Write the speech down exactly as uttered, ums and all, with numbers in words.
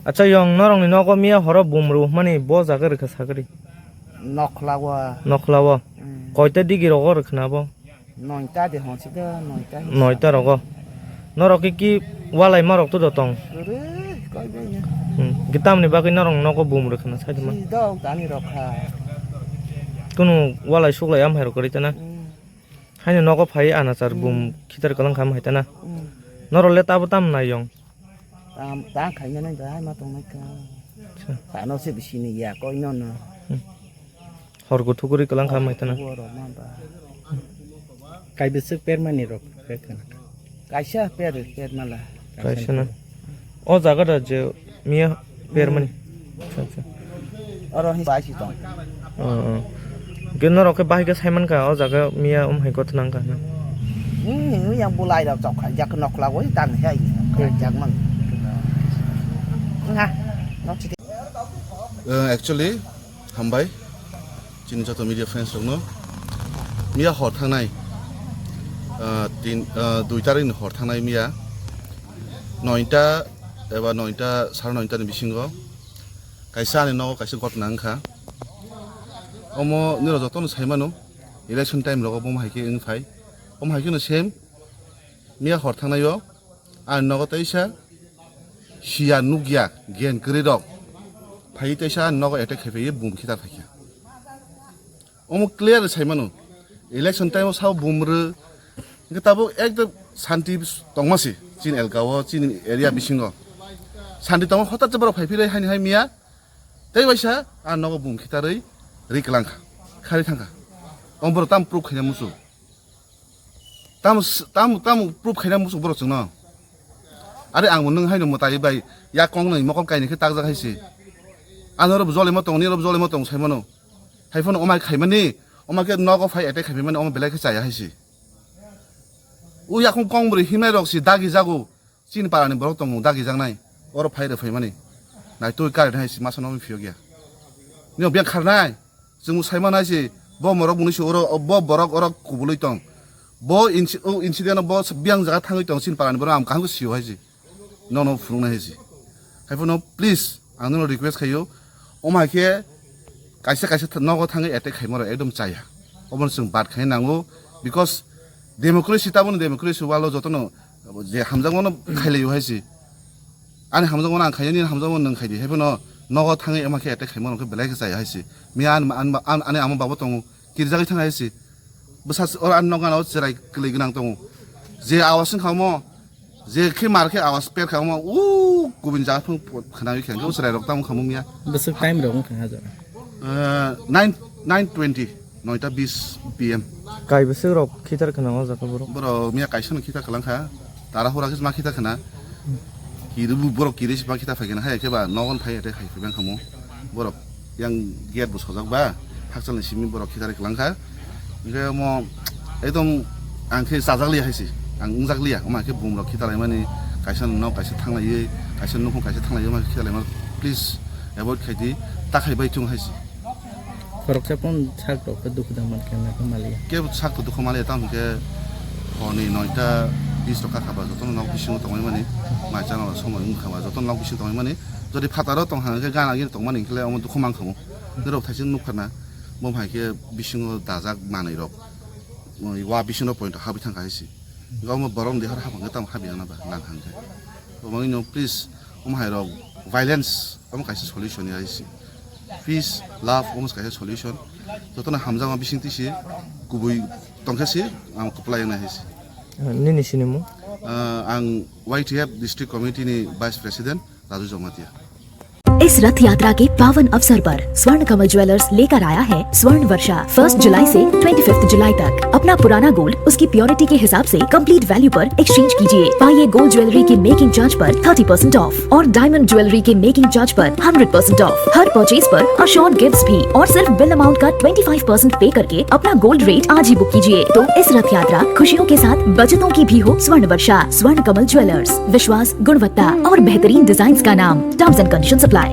Acha yong, norokni nogo miya horo bum rwmani bo jaga rwkha sagri? Nokhla o. Nokhla o? Mm. Koita digi rogo rwkhna bo? Noita de honsi do, noita. Noita rogo. Norok ki, ki walai marok to do tong? Ore, koi bai ya. Hmm. Ki tamni bagwi norok nogo bum rwkhna sai ma? Si do tani rokha. Kunu walai suklai am hai rok rita na? Mm. Haino nogo phai anachar bum khitar kalang kham hai ta na? Mm. Norok le tabo tam nai yong? Tam, ta khaina nai ba, hai ma tong nai ka. Acha. Ta no se bisi ni ya koi no no. Hmm. Hor go thuguri kalang kha mai tana. Hor go ro ma ba. Kai bwswk permani rok pe kana? Kaisa per, per mala. Kaisa na. O jaga da je miya permani. Hmm. Acha, acha. Oro hi bai si tong. Oh, oh. Ke norok ke bahai ke saiman ka, o jaga miya um hai gotnang ka na. Hmm, yang bulai rok chok khai jak nok lagoi tang hai. Khai jak mang. Nga, nok chiti. Eh, actually, hambai. Chini joto media friends rokno. Miya hor thangnai. Ah, tin, ah, dui tarik ni hor thangnai miya. Noita eba noita, sare noita ni bisingo. Kaisa ani nogo kaisa gotna wngkha. Omo nirok jotono sai mano, election time rogo bo hai khe wng phai. Omo hai kheno same, miya hor thangnai o ani nogo teisa siya nukya gen kwrwi rok phai teisa ani nogo attack khai phai bum khitar phai kha. Omo clear sai mano, election time o sao bum rw, hwnkhe tabuk ekdom santi tongma se chini elka o, chini area bisingo santi tongma, hotat se borok phai philai haini hai miya. Tei waisa a nogo bum khitarwi ri kwlangkha, khari thangkha. Omo borok tamo proof khaina muchung? Tamo s-, tamo, tamo proof khaina muchung borok chwngno? Are ang bo nwng haino mwtai bai yak kongnwi mokol kainwi khe takjak hai se. Ano oro bo jolima tongo, nini oro bo jolima tongo sai mano. Hai phano omai khaimani, omai khe nogo phai attack khaimani, omo belai khe chaya hai se. O yakung kong bwrwi himnai rok se dagi jago. Chini parani borok tongo dagijaknai, oro phai rw phaimani. Naitugwi current hai se masa nokni phiyok ya. Nini biyang kharnai, chwngbo sai manai se, bo morok mwnwi se oro, bo borok oro kubulwi tong. Bo inci-, o incident o bo biyang jaga thangwi tong, chini parani borok ang kaham khe sio hai se. Nono phunuknai hai se. Hai phano please, ang nono request khaio, omo hai khe kaisa kaisa th-, nogo thangwi attack khaima rok ekdom chaya. Obono chwng bad khai nango, because democracy, taboni democracy walo jotono je hamjakmano khailaio hai se. Ani hamjakmano ang khaio, nini hamjakmano nwng khaidi. Hai phano nogo thangwi ema khe attack khaima rok khe belai khe chaya hai se. Miya ani, ani, ani, ani ama babo tongo, kirijagwi thang hai se. Bwsa oro ani nok gana o cherai kwlwi gwnang tongo. Je awas wngkha omo, je khe mar khe awas per kha omo, u kubun jaga phung khwnawi khe, hwnkhe o chwrai rok tamo khamung ya. Bwswk time rok wngkha ha jaga? Eh, nine, nine twenty, noita bis P M. Kai bwswk rok khitar khwna o jaga borok? Borok miya kaisa no khitar kwlang kha, tara hura khe ma khitar khwna. Kiri bu borok kiri si ma khitar phai khwna, hai khe ba nogon phai attack khai phai bang khamu. Borok yang gate bo sojak ba, hakchal ni simi borok khitar kwlang kha. Hingke omo ekdom ang khe chajakliya hai se, ang wngjakliya, omo hai khe bumrok khitalaimani, kaisa nok kaisa thanglaiwi, kaisa nukhung kaisa thanglaiwi, omo hai khitalaimani, please avoid khai di, ta khai bai thung hai se. Khoroksa pon sak rok khe dukhu da man khe na khe maliya. Kebo sak to dukhu maliya, tamo hingke horni noita bis rok kha kha ba, jotono nok bisingo tongmani, mai chana rok somoi wng kha ba, jotono nok bisingo tongmani, jodi phataro tong kha hingke gana gini tongmani hingke le omo dukhu man kha mo. Norok thaising nukha na, bo hai khe bisingo dajak manwi rok, wa bisingo point habwi thang kha hai se. Omo borok ni dehor habang khe tamo habya na ba nang hang khe. Omo ino please, omo hai rok violence, omo kaisa solution ya hai se. Peace, love, omo kaisa solution. Jotono hamjakma bising twi se kubui tong khe se, ang kwplai wngnai hai se. Nini sinimung? Ah, ang Y T F District Committee ni Vice President, Raju Jamatia. इस रथ यात्रा के पावन अवसर पर स्वर्ण कमल ज्वेलर्स लेकर आया है स्वर्ण वर्षा। फर्स्ट जुलाई से ट्वेंटी फिफ्थ जुलाई तक अपना पुराना गोल्ड उसकी प्योरिटी के हिसाब से कंप्लीट वैल्यू पर एक्सचेंज कीजिए। पाइए गोल्ड ज्वेलरी के मेकिंग चार्ज पर थर्टी परसेंट ऑफ और डायमंड ज्वेलरी के मेकिंग चार्ज पर हंड्रेड परसेंट ऑफ। हर परचेज पर अश्योर्ड गिफ्ट्स भी और सिर्फ बिल अमाउंट का ट्वेंटी फ़ाइव परसेंट पे करके अपना गोल्ड रेट आज ही बुक कीजिए। तो इस रथ यात्रा खुशियों के साथ बचतों की भी हो। स्वर्ण वर्षा, स्वर्ण कमल ज्वेलर्स, विश्वास, गुणवत्ता और बेहतरीन डिजाइन्स का नाम। Terms and conditions apply.